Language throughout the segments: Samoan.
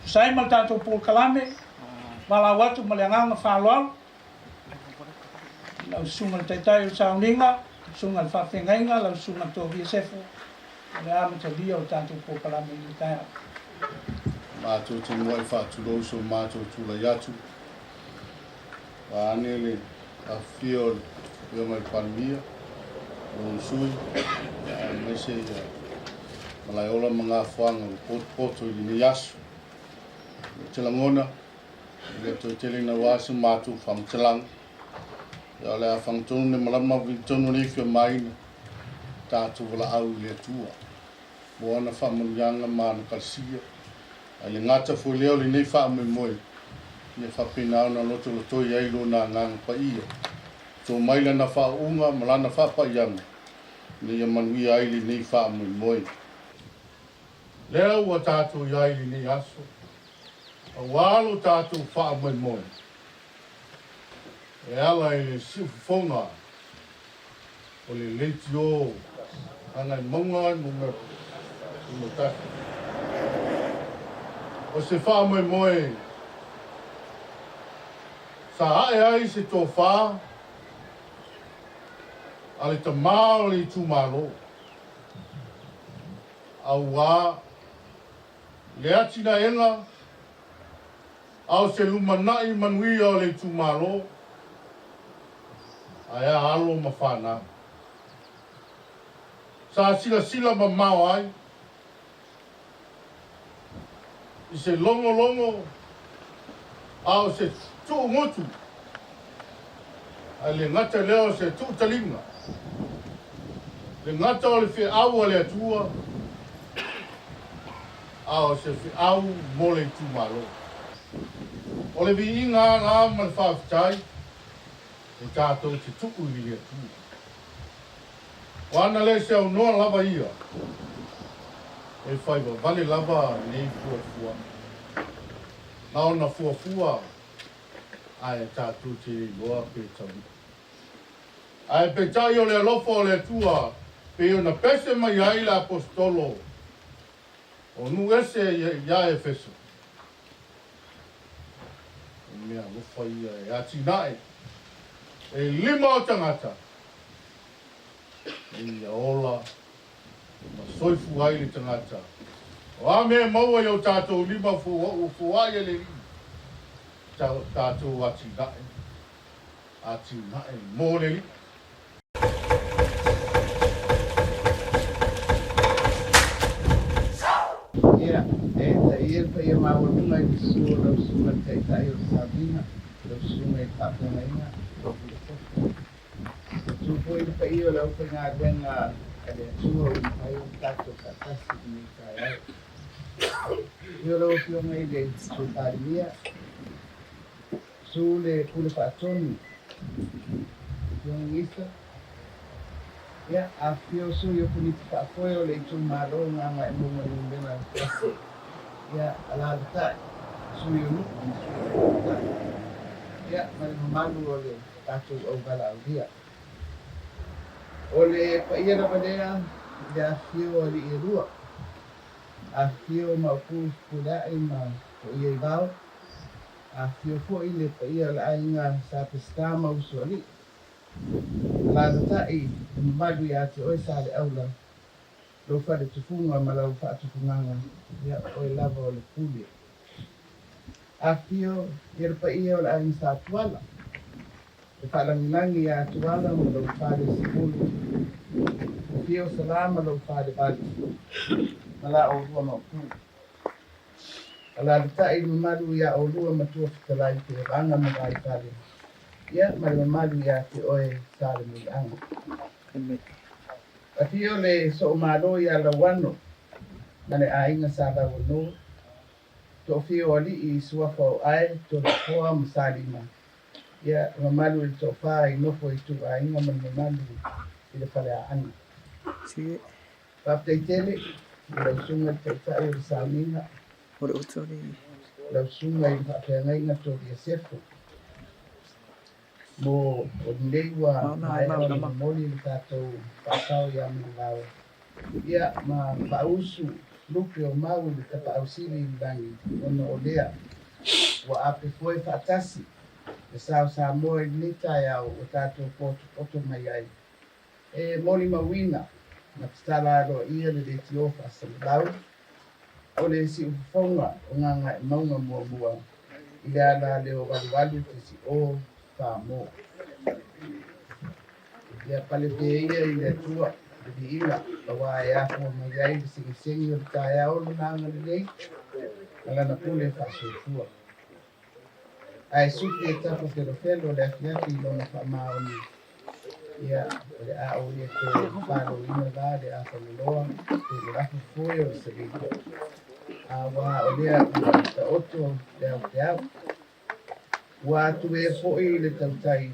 Tusa ai ma le tatou polokalame, valaau atu ma le agaga faaaloalo i lau Susuga i le Taitai o le Sauniga, Susuga i le Faafeagaiga, lau Susuga Tovia Sefo, o le amatalia o le tatou polokalame i le taeao. Matou te muai faatulou so matou tulai atu, vaeane le afifio o le Afioga i le Palemia, lona sui, aemaise ia Malaeola ma Gafoaga ua potopoto i lenei aso. Ou te lagona, e le toe tele naua se matou faamatalaga, ia o le a fagatonu le malama vilitonu le ifi o maina, tatou valaau i le Atua mo ana faamanuiaga ma ana kalasia, ae le gata foi lea o lenei faamoemoe, ia faapena ona lotolotoi ai Lona Agaga Paia, to mai Lana faauuga ma Lana faapaiaga, ina ia manuia ai lenei faamoemoe. Lea ua tatou i ai i lenei aso, aua lo tatou faamoemoe e ala i le siufofoga o le leitio Gagaemauga Nu.1. O se faamoemoe sa ae ai se tofa a le tama o le itumalo, aua le atinaega a o se lumanai manuia o le itumalo, ae a alo ma fanau. Sa silasila mamao ai i se logologo a o se tuugutu, ae le gata lea o se tuutaliga, le gata o le feau a le Atua, a o se feau mo le itumalo. O le viiga la ma le faafetai e tatou te tuu i le Atua. O ana le se aunoa lava ia, e fai vavale lava nei fuafuaga. Na ona fuafua ae tatou te le iloa pe taunuu. Ae peitai o le alofa o le Atua pei ona pese mai ai le Aposetolo o nuu ese ia Efeso. O mea alofa ia e atinae e lima o tagata ina ia ola ma soifua ai le tagata. O a mea e maua i o tatou lima ua foai e le Alii, tatou atinae, atinae mo le Alii. Ia, e taia le paia maualuga i le susu o lau Susuga i le Taitai o le Sauniga, lau Susuga i le Faafeagaiga, lau Pulesefu. Susu foi le paia o le aufaigaluega a le Atua ua mafai ona tatou faatasi i lenei taeao. Afio lau Afioga i le Sui Palemia, susu le Pule Faatonu, Afioga Gisa, ia, afifio sui o Komiti Faafoe o le itumalo o Gagaemauga Nu.1, ia, alaalatai sui o nuu ma sui o tamaitai, ia, ma le mamalu o le tatou auvalaaulia. O le paia lava lea i le afifio o alii e lua, afifio Maopu Fepuleai ma Toiaivao, afifio foi le paia o le aiga Sa Peseta ma Usoalii, alaalatai le mamalu ia te oe Saleaula, lou faletufuga ma lau faatufugaga, ia oe lava o le pule. Afifio ia le paia o le aiga Sa Tuala, le faalagilagi ia Tuala ma lou fale sefulu, afio Sala ma lou fale valu, ma la oulua maopu. Alaalatai le mamalu ia oulua matua fetalai Tevaga ma Vaifale, ia ma le mamalu ia te oe Salemuliaga. Afio le Soomalo ia Lauano ma le aiga Sa Lauano, Toafia o alii i suafa o Ae, Toleafoa ma Salima, ia, le mamalu i le toafa i nofo i ituaiga ma le mamalu i le Faleaana. Faafetai tele i lau Susuga i le Taitai o le Sauniga, lau Susuga i le Faafeagaiga Tolia Sefo, mo o lenei ua maea ona momoli le tatou faasao ia Manuvao, ia, ma faausu. Lupe o mau i le Tapaau Sili i le lagi ona o lea ua apefoe faatasi le sa o Samoa i lenei taeao ua tatou potopoto mai ai e molimauina ma tatala aloaia le leitio faasalalau o le siufofoga o Gagaemauga muamua i le alaleo 88.04 mo. Ia pale pea ia i le Atua le viiga aua e afua mai ai le segisegi o le taeao lona agalelei ma lana pule faasoifua. Ae suki e tafa felofelo le afiafi i lona faamaoni, ia o le a ou le toe faloina la le afaloloa pe le lafo foe o le seleni, aua o lea ua taoto le aopeau. Ua atuē foi le tautai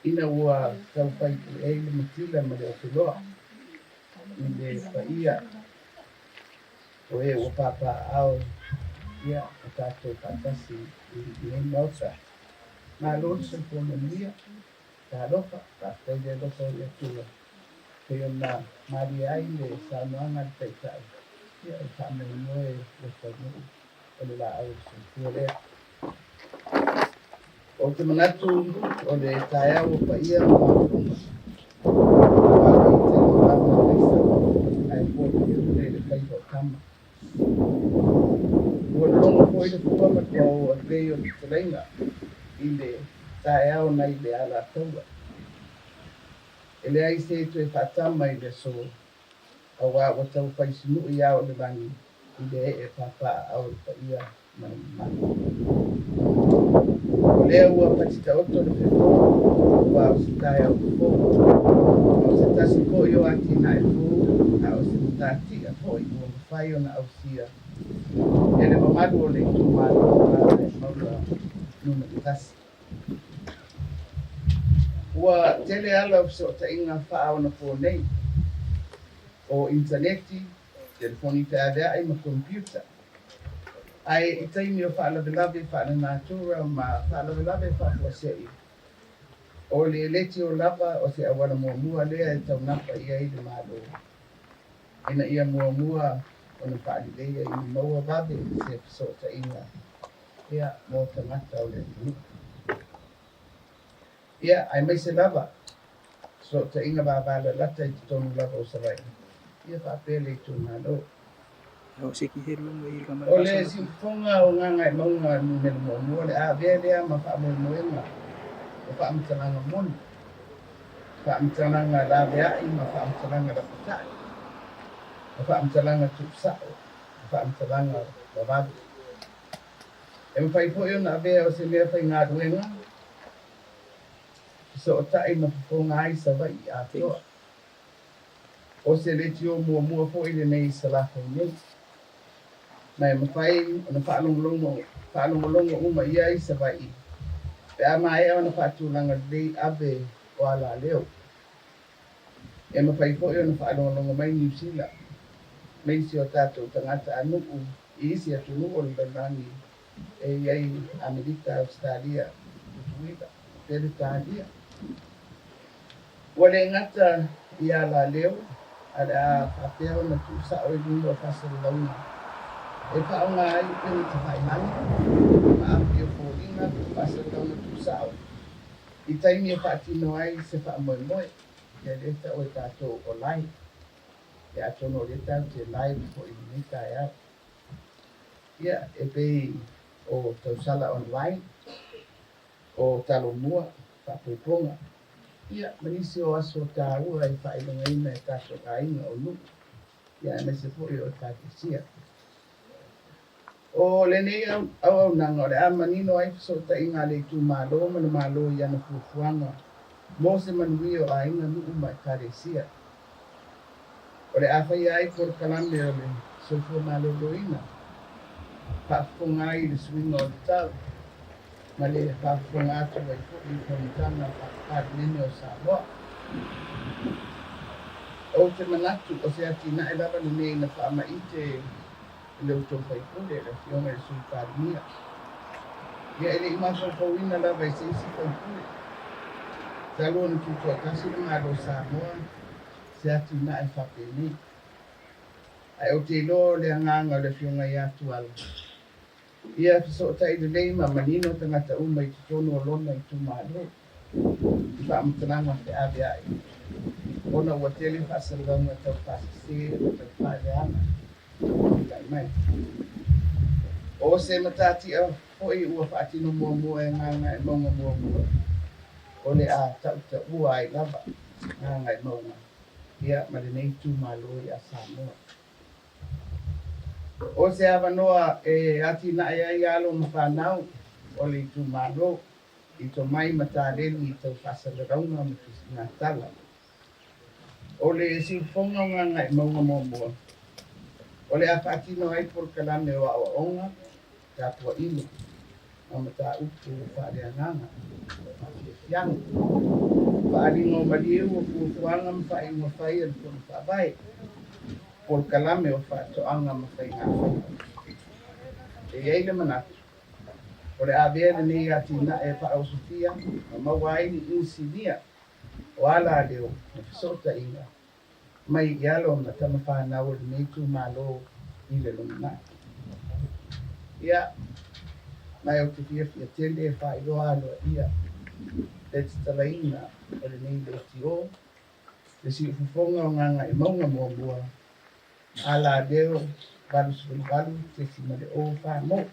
ina ua taufai pueei le matila ma le opeloa i le paia o e ua papaaao ia ma tatou faatasi i lenei Maota. Malo le soifua manuia, talofa, faafetai le alofa o le Atua pei ona malie ai le saunoaga a le Taitai, ia o le faamoemoe ua taunuu o le laau o le soifua lea. Ou te manatu o le taeao ua paia ma maualuga. Aua le tele o lava o aisa ae poapeu le le faiva o tama. Ua lologo foi le fua ma le paoa e pei o le fetalaiga i le taeao nai le Alataua. E leai se toe faatama i le aso aua ua tau fai sinui ao le lagi i le ee papaaao o le paia ma le mamalu. O lea ua pati taoto le feto aua o se taeao fou, ma o se tasi foi o atinae fou, a o se matatia foi ua mafai ona ausia e le mamalu o le itumalo o Gagaemauga Nu.1. Ua tele ala o fesootaiga faaonapo nei, o initaneti, telefoni feaveai ma komipiuta. Ae i taimi o faalavelave faalenatura ma faalavelave faafuasei, o le leitio lava o se auala muamua lea e taunapa i ai le Malo ina ia muamua ona faaleleia ina maua vave se fesootaiga ia mo tagata o le atunuu. Ia, aemaise lava fesootaiga vavalalata i totonu lava o Savaii, ia faapea le itumalo. O le siufofoga o Gagaemauga numera muamua, le avea lea ma faamoemoega o faamatalaga moni, faamatalaga laveai ma faamatalaga lapatai, ma faamatalaga tuusao, ma faamatalaga vavave. E mafai foi ona avea o se mea faigaluega, fesootai ma fofoga ai Savaii atoa. O se leitio muamua foi lenei i Salafai nei, ma e mafai ona faalogologo faalogologo uma i ai Savaii pe a maea ona faatulaga lelei ave o alaleo. E mafai foi ona faalogologo mai Niu Sila ma isi o tatou tagata-a-nuu i isi atunuu o le lalolagi e i ai Amerika, Ausetalia, Tutuila, Peretania. Ua le gata i alaleo, a o le a faapea ona tuusao i luga o faasalalauga e faaaoga ai upega tafailagi ma api o foliga faasalalauga tuusao i taimi e faatino ai se faamoemoe, ia lea e tau e tatou o live. Ia atonu o lea tatou te live foi i lenei taeao. Ia, e pei o tausala online, o Talomua, Faapoipoga, ia, ma nisi o aso taua e faailogaina e tatou aiga o nuu, ia aemaise foi o Ekalesia. O lenei auaunaga o le a manino ai fesootaiga a le itumalo ma le Malo i ana fuafuaga mo se manuia o aiga, nuu ma Ekalesia. O le a faia ai polokalame o le soifua maloloina, faafofoga ai i le suiga o le tau ma le faafofoga atu ai foi i fonotaga faa-Palemene o Samoa. Ou te manatu o se atinae lava lenei na faamaite e le outou faipule, le Afioga i le Sui Palemia. Ia e le i mafaufauina lava e se isi faipule, talu ona tutoatasi le Malo o Samoa, se atinae faapenei. Ae ou te iloa o le agaga o le Afioga ia Tuala, ia fesootai lelei ma manino tagata uma i totonu o lona itumalo i faamatalaga feaveai, ona ua tele faasalalauga tau faasese ma tau faaleaga ua tulai mai. O se matatia foi ua faatino muamua e Gagaemauga muamua, o le a tautaua ai lava Gagaemauga ia ma lenei itumalo ia Samoa. O se avanoa e atinae ai alo ma fanau o le itumalo i tomai ma taleni tau faasalalauga ma tusiga tala. O le siufofoga o Gagaemauga muamua, o le a faatino ai polokalame o aoaoga, tapuaiga ma mataupu faaleagaga faafiafiaga. Faaaliga o maliu o fuafuaga ma faaiuga fai a le Fono Faavae, polokalame o faatoaga ma faigafaiva. E i ai le manatu, o le avea lenei atinae e faaosofia ma maua ai ni inisinia o alaleo ma fesootaiga mai i alo ma tama fanau o lenei itumalo i le lumanai. Ia, ma ou te fiafia tele e faailoa aloaia le tatalaina o lenei leitio, le siufofoga o Gagaemauga muamua, alaleo 88.04 mo.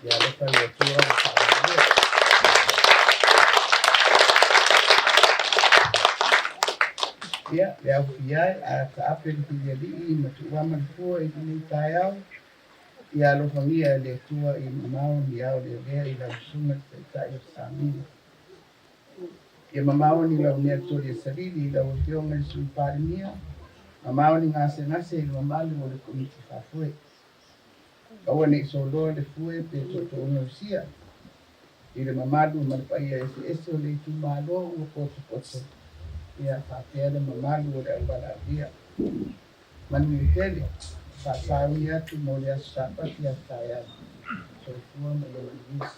Ia alofa le Atua ma faamanuia. Ia, le au foi ai, a taape le filialii ma tuuama le fua i lenei taeao, ia alofagia e le Atua ia mamao ni ao leolea i lau susuga le taitai o le sauniga. Ia mamao ni laumea toli e salili i lau Afioga i le Sui Palemia, mamao ni gasegase i le mamalu o le Komiti Faafoe. Aua ne i soloa le fue pe tootooga usia i le mamalu ma le paia eseese o le itumalo ua potopoto, ia faapea le mamalu o le aualaaulia. Manuia tele, faasauni atu mo le aso Sapati a taeao. Soifua ma ia manuia.